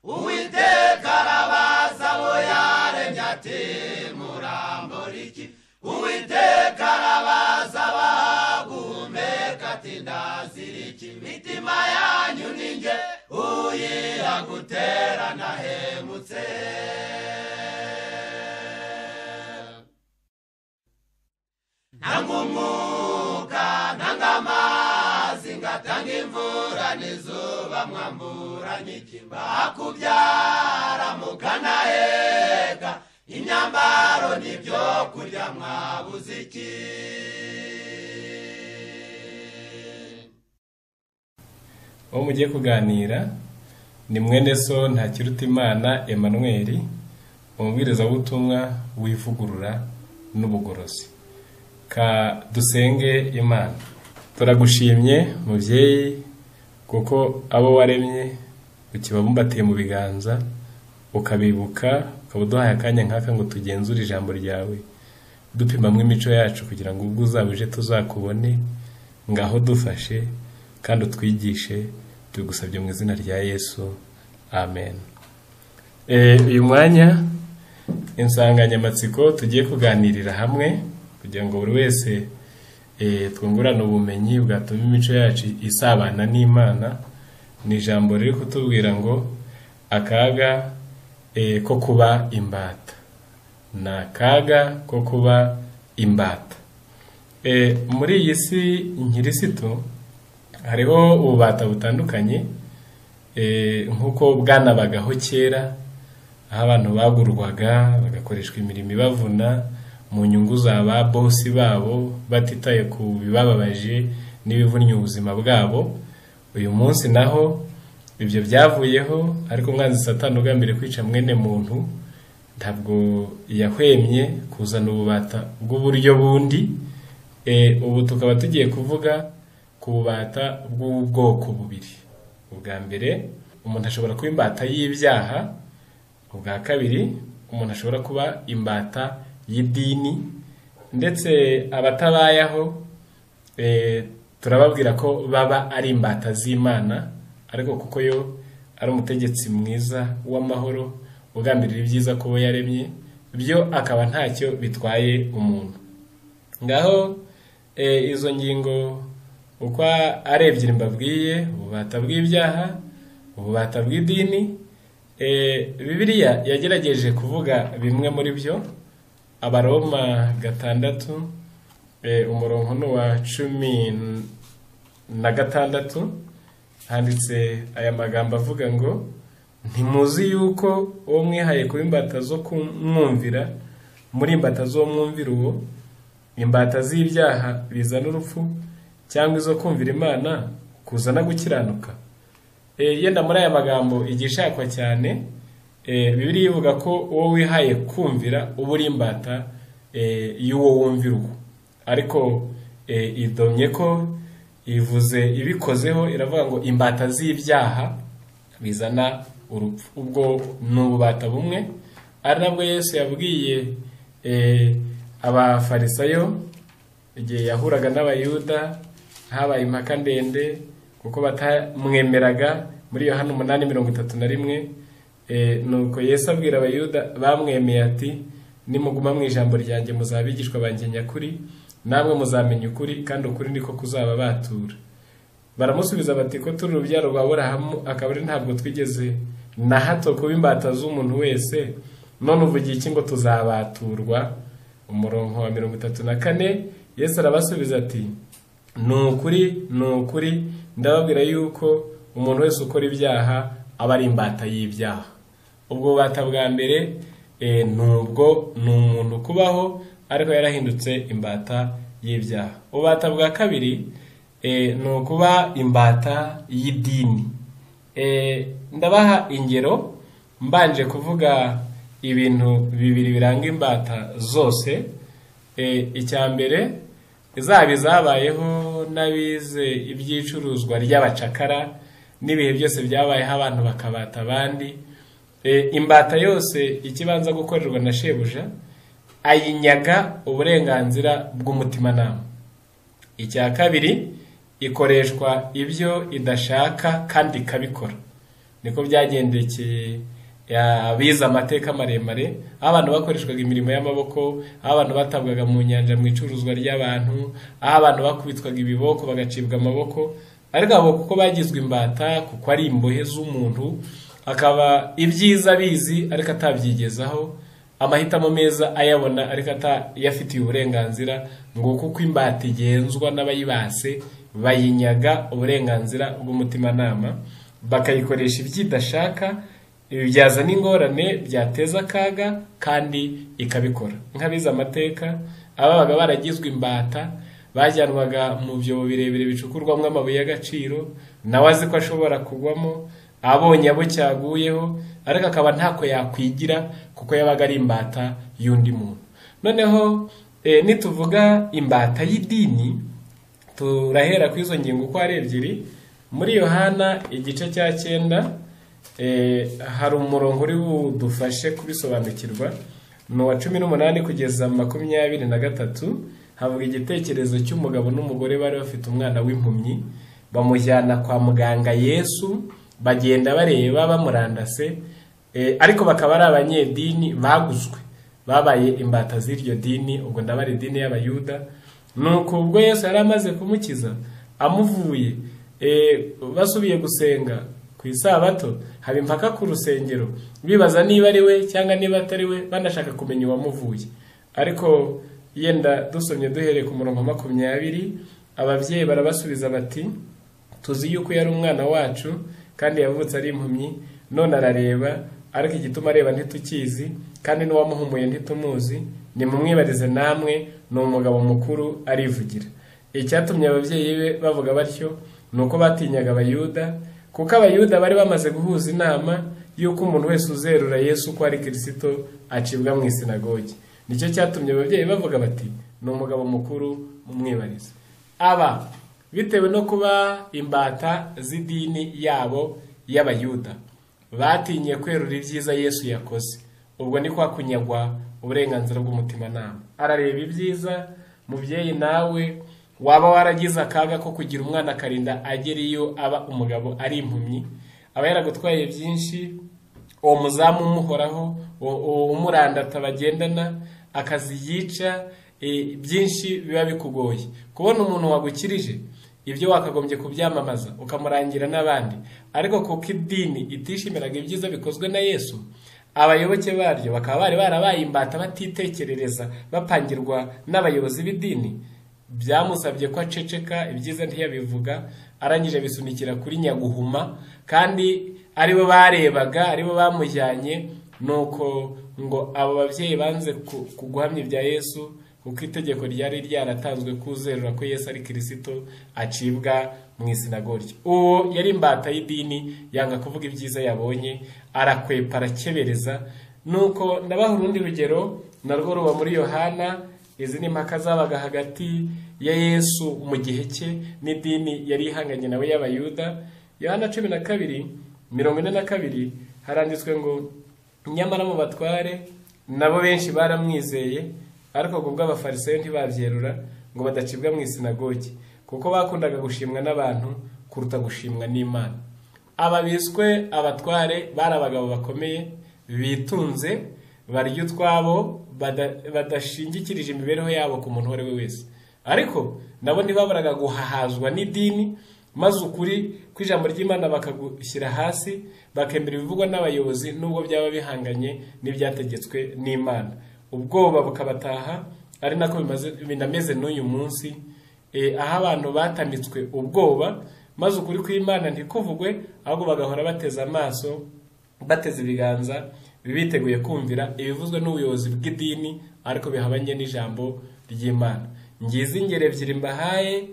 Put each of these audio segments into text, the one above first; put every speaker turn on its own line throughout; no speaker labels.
Uwiteka arabaza abo yaremye ati murambura iki? Uwiteka arabaza abaguhumeka ati ndazira iki? Imitima yanyu ni jye uyiha gutera nahemutse. Nanga umwuka, nanga amazi, ngatanga imvura n'izuba, mwamburanye iki? Mbakubyara mukanaheka, imyambaro n'ibyo kurya mwabuze iki?
Uwo mugiye kuganira ni mwene so Ntakirutimana Emmanuel, umubwirizabutumwa w'ivugurura n'ubugorozi. Ka dusenge Imana. Turagushimye mubyeyi, kuko abo waremye ukibabumbatiye mu biganza, ukabibuka, ukaba uduhaye akanya nk'aka ngo tugenzure ijambo ryawe, dupimamwo imico yacu kugira ngo ubwo uzaba uje tuzakubone. Ngaho dufashe kandi utwigishe, tubigusabye mu izina rya Yesu, amen. Uyu mwanya insanganyamatsiko tugiye kuganirira hamwe kugira ngo buri wese twungurane ubumenyi bwatuma imico yacu isabana n'Imana, ni ijambo riri kutubwira ngo akaga ko kuba imbata. Ni akaga ko kuba imbata. Muri iyi si nkirisitu hariho ububata butandukanye, nk'uko bwanabagaho kera, aho abantu bagurwaga bagakoreshwa imirimo ibavuna mu nyungu za ba bosi babo, batitaye ku bibababaje n'ibivunnye ubuzima bwabo. Uyu munsi naho ibyo byavuyeho, ariko umwanzi Satani ugambiriye kwica mwene muntu ntabwo yahwemye kuzana ububata bw'uburyo bundi. Ubu tukaba tugiye kuvuga ku bubata bw'ubwoko bubiri. Ubwa mbere, umuntu ashobora kuba imbata y'ibyaha. Ubwa kabiri, umuntu ashobora kuba imbata y'idini. Ndetse abatabayeho turababwira ko baba ari imbata z'Imana, ariko kuko yo ari umutegetsi mwiza w'amahoro ugambirira ibyiza kubo yaremye, byo akaba ntacyo bitwaye umuntu. Ngaho izo ngingo uko ari ebyiri mbabwiye, ububata bw'ibyaha, ububata bw'idini, Bibiliya yagerageje kuvuga bimwe muri byo. Abaroma 6 umurongo ni uwa 16, handitse aya magambo avuga ngo ntimuzi yuko uwo mwihaye kuba imbata zo kumwumvira, muri imbata zo mwumvira uwo, imbata z'ibyaha bizana urupfu, cyangwa izo kumvira Imana kuzana gukiranuka. Yenda muri aya magambo igishakwa cyane, Bibiliya ivuga ko uwo wihaye kumvira uba uri imbata y'uwo wumvira uwo. Ariko idomye ko ivuze ibikozeho, iravuga ngo imbata z'ibyaha bizana urupfu. Ubwo ni ububata bumwe, ari nabwo Yesu yabwiye abafarisayo igihe yahuraga n'Abayuda, habaye impaka ndende kuko batamwemeraga. Muri Yohana 8:31, nuko Yesu abwira Abayuda bamwemeye ati nimuguma mu ijambo ryanjye muzabigishwa banjye nyakuri, namwe muzamenya ukuri, kandi ukuri niko kuzaba batura. Baramusubiza bati ko turi urubyaro rwa Aburahamu, akaba ari ntabwo twigeze na hato kuba imbata z'umuntu wese, none uvugiye iki ngo tuzabaturwa? Umurongo wa 34, Yesu arabasubiza ati ni ukuri, ni ukuri, ndababwira yuko umuntu wese ukora ibyaha aba ari imbata y'ibyaha. Ubwo bubata bwa mbere nubwo ni umuntu kubaho ariko yarahindutse imbata y'ibyaha. Ububata bwa kabiri ni ukuba imbata y'idini. Ndabaha ingero mbanje kuvuga ibintu bibiri biranga imbata zose. Icya mbere, izaba izabayeho n'abize iby'icuruzwa ry'abacakara n'ibihe byose byabayeho abantu bakabata abandi. Imbata yose ikibanza gukorerwa na shebuja ayinyaga uburenganzira bw'umutimanama. Icya kabiri, ikoreshwa ibyo idashaka kandi ikabikora. Niko byagendekeye abize amateka maremare, aho abantu bakoreshwaga imirimo y'amaboko, aho abantu batabwaga mu nyanja mu icuruzwa ry'abantu, aho abantu bakubitwaga ibiboko bagacibwa amaboko. Ariko abo kuko bagizwe imbata, kuko ari imbohe z'umuntu, akaba ibyiza bizi ariko atabyigezaho, amahitamo meza ayabona ariko atayafitiye uburenganzira, ngo kuko imbata igenzwa n'abayibase bayinyaga uburenganzira bw'umutimanama, bakayikoresha ibyidashaka, byazana ingorane, byateza akaga, kandi ikabikora. Nk'abize amateka, ababaga baragizwe imbata bajyanwaga mu byobo birebire bicukurwamo amabuye y'agaciro, nawe azi ko ashobora kugwamo, abonye abo cyaguyeho, ariko akaba ntako yakwigira kuko yabaga ari imbata y'undi muntu. Noneho nituvuga imbata y'idini, turahera ku izo ngingo uko ari ebyiri. Muri Yohana igice cya 9 hari umurongo uri budufashe kubisobanukirwa, ni uwa 18 kugeza 23. Havuga igitekerezo cy'umugabo n'umugore bari bafite umwana w'impumyi, bamujyana kwa muganga Yesu, bagenda bareba bamurandase, ariko bakaba ari abanyedini baguzwe, babaye imbata z'iryo dini, ubwo ndabara idini y'Abayuda. Nuko ubwo Yesu yari amaze kumukiza amuvuye, basubiye gusenga ku isabato, haba impaka ku rusengero, bibaza niba ari we cyangwa niba atari we, banashaka kumenya uwamuvuye. Ariko yenda dusomye duhereye ku murongo 20, ababyeyi barabasubiza bati, tuzi yuko yari umwana wacu kandi yavutse ari impumyi, none arareba, ariko igituma areba ntitukizi, kandi n'uwamuhumuye ntitumuzi, nimumwibarize namwe, ni umugabo mukuru arivugira. Icyatumye ababyeyi be bavuga batyo ni uko batinyaga Abayuda, kuko Abayuda bari bamaze guhuza inama y'uko umuntu wese uzerura Yesu ko ari Kristo acibwa mu isinagogi. Nicyo cyatumye ababyeyi bavuga bati, ni umugabo mukuru mumwibarize. Aba bitewe no kuba imbata z'idini yabo y'Abayuda, batinye kwerura ibyiza Yesu yakoze. Ubwo ni kwa kunyagwa uburenganzira bw'umutimanama. Arareba ibyiza. Mubyeyi nawe waba waragize akaga ko kugira umwana akarinda agera iyo aba umugabo ari impumyi, aba yaragutwaye byinshi, uwo muzamu umuhoraho, umurandata bagendana, akazi yica, byinshi biba bikugoye. Kubona umuntu wagukirije ibyo wakagombye kubyamamaza ukamurangira n'abandi, ariko kuko idini itishimiraga ibyiza bikozwe na Yesu, abayoboke baryo bakaba bari barabaye imbata batitekerereza, bapangirwa n'abayobozi b'idini, byamusabye ko aceceka, ibyiza ntiyabivuga, arangije bisunikira kuri nyaguhuma, kandi aribo barebaga, aribo bamujyanye. Nuko ngo abo babyeyi banze kuguhamya ibya Yesu, kuko itegeko ryari ryaratanzwe kuzerura ko Yesu ari Kristo acibwa mu isinagogi. Uwo yari imbata y'idini, yanga kuvuga ibyiza yabonye, arakwepa, arakebereza. Nuko ndabaha urundi rugero narwo ruba muri Yohana. Izi ni impaka zabaga hagati ya Yesu mu gihe cye n'idini yari ihanganye nawe y'Abayuda. Yohana 12:42 haranditswe ngo, nyamara mu batware nabo benshi baramwizeye, ariko kubwo Abafarisayo ntibabyerura ngo badacibwa mu isinagogi, kuko bakundaga gushimwa n'abantu kuruta gushimwa n'Imana. Aba biswe abatware bari abagabo bakomeye bitunze, barya utwabo, badashingikirije imibereho yabo ku muntu uwo ari we wese, ariko nabo ntibaburaga guhahazwa n'idini, maze ukuri kw'ijambo ry'Imana bakagushyira hasi, bakemera ibivugwa n'abayobozi nubwo byaba bihanganye n'ibyategetswe n'Imana. Ubwoba bukabataha, ari nako binameze n'uyu munsi, aho abantu batamitswe ubwoba, maze ukuri kw'Imana ntikuvugwe, ahubwo bagahora bateze amaso, bateze ibiganza, biteguye kumvira ibivuzwe n'ubuyobozi bw'idini, ariko bihabanye n'ijambo ry'Imana. Ngize ingero ebyiri mbahaye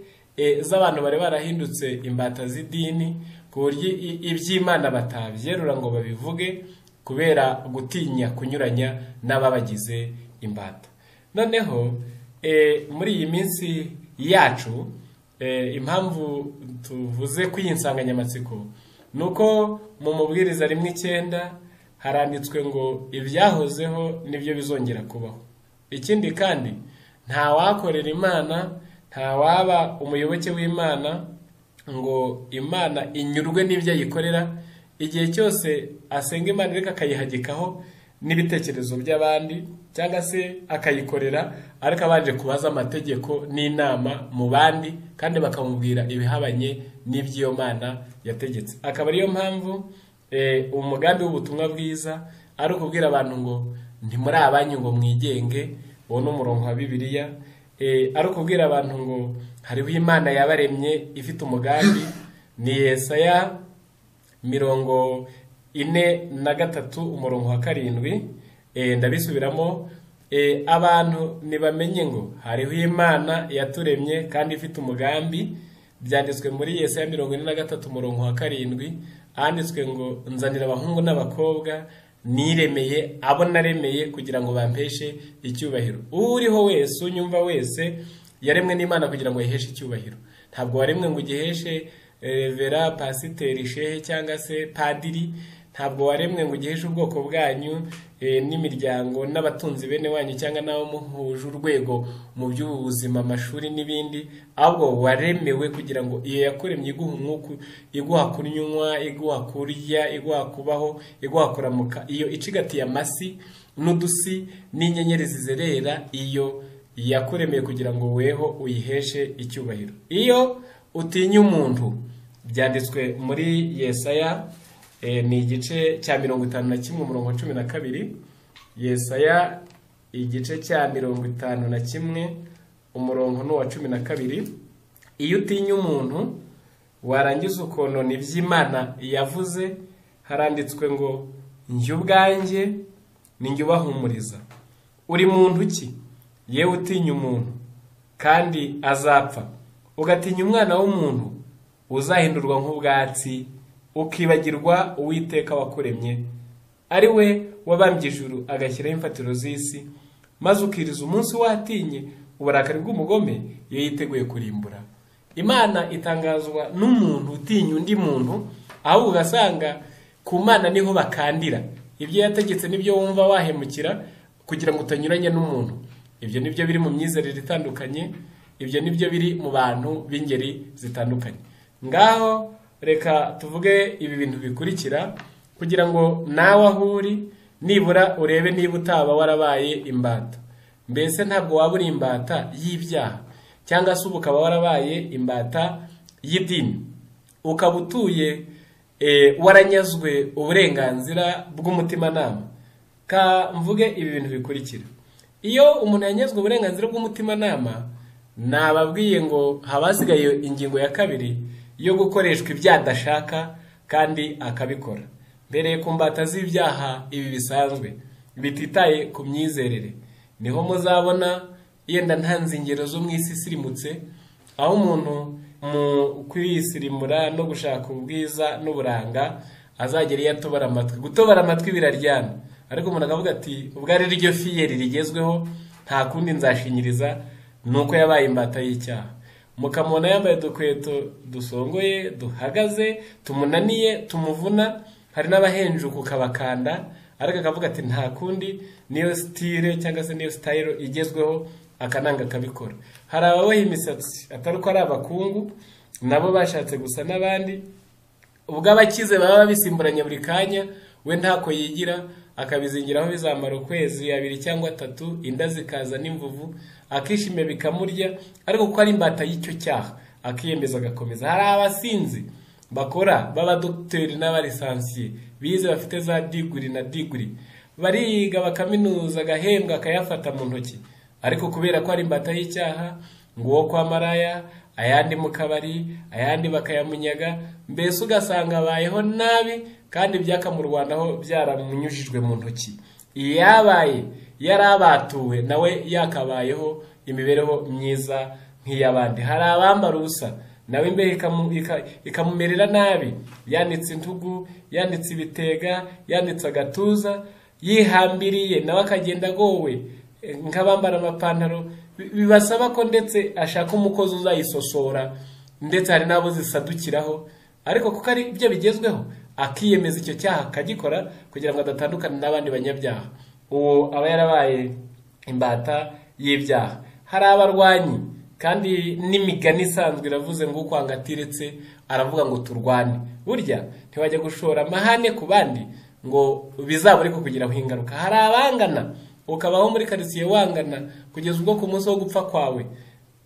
z'abantu bari barahindutse imbata z'idini, ku buryo iby'Imana batabyerura ngo babivuge kubera gutinya kunyuranya n'ababagize imbata. Noneho muri iyi minsi yacu, impamvu tuvuze ku iyi nsanganyamatsiko nuko mu Mubwiriza 1:9 haranditswe ngo ibyahozeho nibyo bizongera kubaho. Ikindi kandi nta wakorera Imana, nta waba umuyoboke w'Imana ngo Imana inyurwe n'ibyo ayikorera Igihe cyose asenga Imana ariko akayihagikaho n'ibitekerezo by'abandi, cyangwa se akayikorera ariko abanje kubaza amategeko n'inama mu bandi, kandi bakamubwira ibihabanye n'iby'iyo Mana yategetse. Akaba ariyo mpamvu umugambi w'ubutumwa bwiza ari ukubwira abantu ngo ntimuri abanyu ngo mwigenge, uwo ni umurongo wa Bibiliya. Ari ukubwira abantu ngo hariho Imana yabaremye ifite umugambi, ni Yesaya 43 umurongo wa 7. Ndabisubiramo, abantu ntibamenye ngo hariho Imana yaturemye kandi ifite umugambi. Byanditswe muri Yesaya 43 umurongo wa 7, handitswe ngo nzanira abahungu n'abakobwa niremeye, abo naremeye kugira ngo bampeshe icyubahiro. Uriho wese unyumva wese yaremwe n'Imana kugira ngo yiheshe icyubahiro. Ntabwo waremwe ngo ugiheshe vera, pasiteri, shehe cyangwa se padiri. Ntabwo waremwe ngo ugiheshe ubwoko bwanyu n'imiryango n'abatunzi bene wanyu cyangwa n'abo muhuje urwego mu by'ubuzima, amashuri n'ibindi. Ahubwo waremewe kugira ngo iyo yakuremye iguha umwuka, iguha kunywa, iguha kurya, iguha kubaho, iguha kuramuka, iyo icigatiye amasi n'udusi n'inyenyeri zizerera, iyo yakuremeye kugira ngo weho uyiheshe icyubahiro. Iyo utinya umuntu, byanditswe muri Yesaya ni igice cya 51 umurongo wa 12. Yesaya igice cya 51 umurongo ni uwa 12. Iyo utinya umuntu warangiza ukonona iby'Imana yavuze, haranditswe ngo njye ubwanjye ni njye ubahumuriza. Uri muntu ki yewe utinya umuntu kandi azapfa, ugatinya umwana w'umuntu uzahindurwa nk'ubwatsi, ukibagirwa Uwiteka wakuremye, ari we wabambye ijuru agashyiraho imfatiro z'isi, maze ukiriza umunsi watinye uburakari bw'umugome iyo yiteguye kurimbura. Imana itangazwa n'umuntu utinya undi muntu, ahubwo ugasanga ku Mana niho bakandira. Ibyo yategetse nibyo wumva wahemukira kugira ngo utanyuranye n'umuntu. Ibyo nibyo biri mu myizerere itandukanye, ibyo nibyo biri mu bantu b'ingeri zitandukanye. Ngaho reka tuvuge ibi bintu bikurikira kugira ngo nawe aho uri nibura urebe niba utaba warabaye imbata. Mbese ntabwo waba uri imbata y'ibyaha, cyangwa se ukaba warabaye imbata y'idini, ukaba utuye waranyazwe uburenganzira bw'umutimanama. Ka mvuge ibi bintu bikurikira. Iyo umuntu yanyazwe uburenganzira bw'umutimanama, nababwiye ngo habasigaye ingingo ya 2 yo gukoreshwa ibyo adashaka kandi akabikora. Mbere ku mbata z'ibyaha ibi bisanzwe bititaye ku myizerere, niho muzabona yenda ntanze ingero zo mu isi isirimutse, aho umuntu mu kwisirimura no gushaka ubwiza n'uburanga azagera iyo atobora amatwi. Gutobora amatwi biraryana, ariko umuntu akavuga ati ubwo ari ryo fiyeri rigezweho nta kundi nzashinyiriza, nuko yabaye imbata y'icyaha. Mukamubona yambaye udukweto dusongoye duhagaze tumunaniye tumuvuna, hari n'abahenjuka ukabakanda, ariko akavuga ati nta kundi niyo style cyangwa se niyo style igezweho, akananga akabikora. Hari ababoha imisatsi atari uko ari abakungu, nabo bashatse gusa n'abandi, ubwo abakize baba babisimburanye buri kanya, we ntako yigira, akabizingiraho bizamara ukwezi, 2 cyangwa 3, inda zikaza n'imvuvu, akishimye bikamurya, ariko kuko ari imbata y'icyo cyaha akiyemeza agakomeza. Hari abasinzi bakora b'abadokiteri n'abalisansiye bize bafite za diguri na diguri, bariga bakaminuza agahembwa akayafata mu ntoki, ariko kubera ko ari imbata y'icyaha, ngo uwo kwa maraya, ayandi mu kabari, ayandi bakayamunyaga, mbese ugasanga abayeho nabi kandi byakamurwanaho byaramunyujijwe mu ntoki. Iyabaye yarabatuwe nawe yakabayeho imibereho myiza nk'iy'abandi. Hari abambara ubusa nawe imbeho ikamumerera nabi, yanitse intugu, yanitse ibitega, yanitse agatuza, yihambiriye nawe akagenda agowe nk'abambara amapantaro, bibasaba ko ndetse ashaka umukozi uzayisosora, ndetse hari n'abo zisadukiraho, ariko kuko ari ibyo bigezweho akiyemeza icyo cyaha akagikora kugira ngo adatandukana n'abandi banyabyaha. Uwo aba yarabaye imbata y'ibyaha. Hari abarwanyi, kandi n'imigani isanzwe iravuze ngo ukwanga atiretse Aravuga ngo turwane. Burya ntiwajya gushora amahane ku bandi ngo bizabure kukugiraho ingaruka. Hari abangana, ukabaho muri karitsiye wangana kugeza ubwo ku munsi wo gupfa kwawe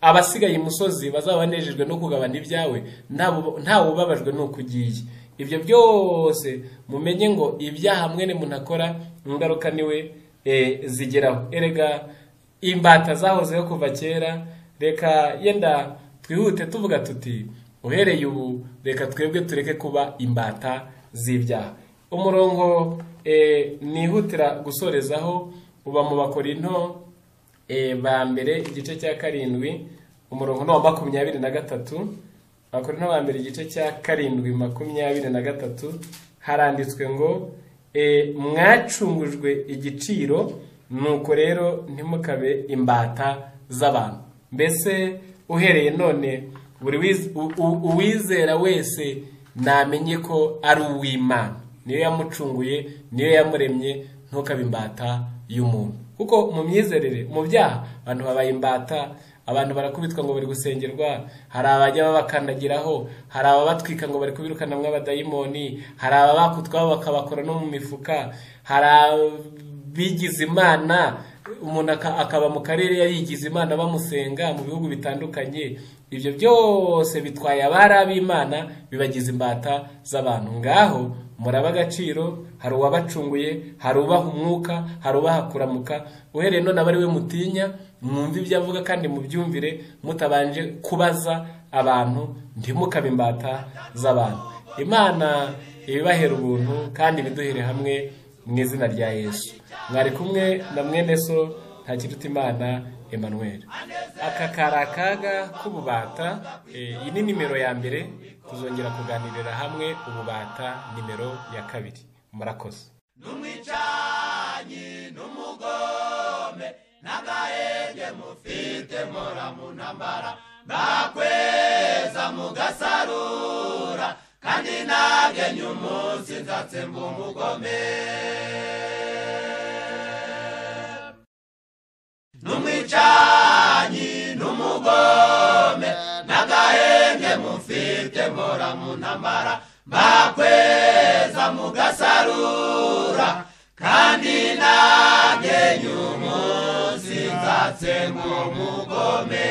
abasigaye imusozi bazaba banejejwe no kugabana ibyawe, ntawe ubabajwe n'uko ugiye. Ibyo byose mumenye ngo ibyaha mwene muntu akora ingaruka niwe zigeraho. Erega imbata zahozeho kuva kera. Reka yenda twihute tuvuga tuti uhereye ubu reka twebwe tureke kuba imbata z'ibyaha. Umurongo nihutira gusorezaho uba mu Bakorinto ba mbere igice cya 7, umurongo wa 23. Abakorinto ba mbere igice cya 7 23 haranditswe ngo mwacungujwe igiciro, nuko rero ntimukabe imbata z'abantu. Mbese uhereye none buri uwizera wese namenye ko ari uw'Imana, niyo yamucunguye, niyo yamuremye, ntukabe imbata y'umuntu. Kuko mu myizerere, mu byaha abantu babaye imbata, abantu barakubitwa ngo bari gusengerwa, hari abajya babakandagiraho, hari ababatwika ngo bari kubirukana mw'abadayimoni, hari ababakutwa bakabakora no mu mifuka, hari abigize Imana, umuntu akaba mu karere yarigize Imana bamusenga mu bihugu bitandukanye. Ibyo byose bitwaye abari ab'Imana bibagize imbata z'abantu. Ngaho muraba agaciro, hari uwabacunguye, hari ubaha umwuka, hari ubaha kuramuka. Uhereye none abari we mutinya, mwumve ibyo avuga kandi mubyumvire mutabanje kubaza abantu, ntimukabe imbata z'abantu. Imana ibibahera ubuntu kandi ibiduhere hamwe mu izina rya Yesu. Mwari kumwe na mwene so Ntakirutimana Emmanuel. Aka kari akaga k'ububata. Iyi ni nimero ya mbere, tuzongera kuganirira hamwe ububata nimero ya 2. Murakoze.
N'umwicanyi n'umugome n'agahenge mufite mora mu ntambara, bakweza mugasarura, kandi nagenye umunsi nzatsemba umugome. N'umwicanyi n'umugome n'agahenge mufite mora mu ntambara, bakweza mugasarura, kandi nagenye umunsi nzatsemba umugome.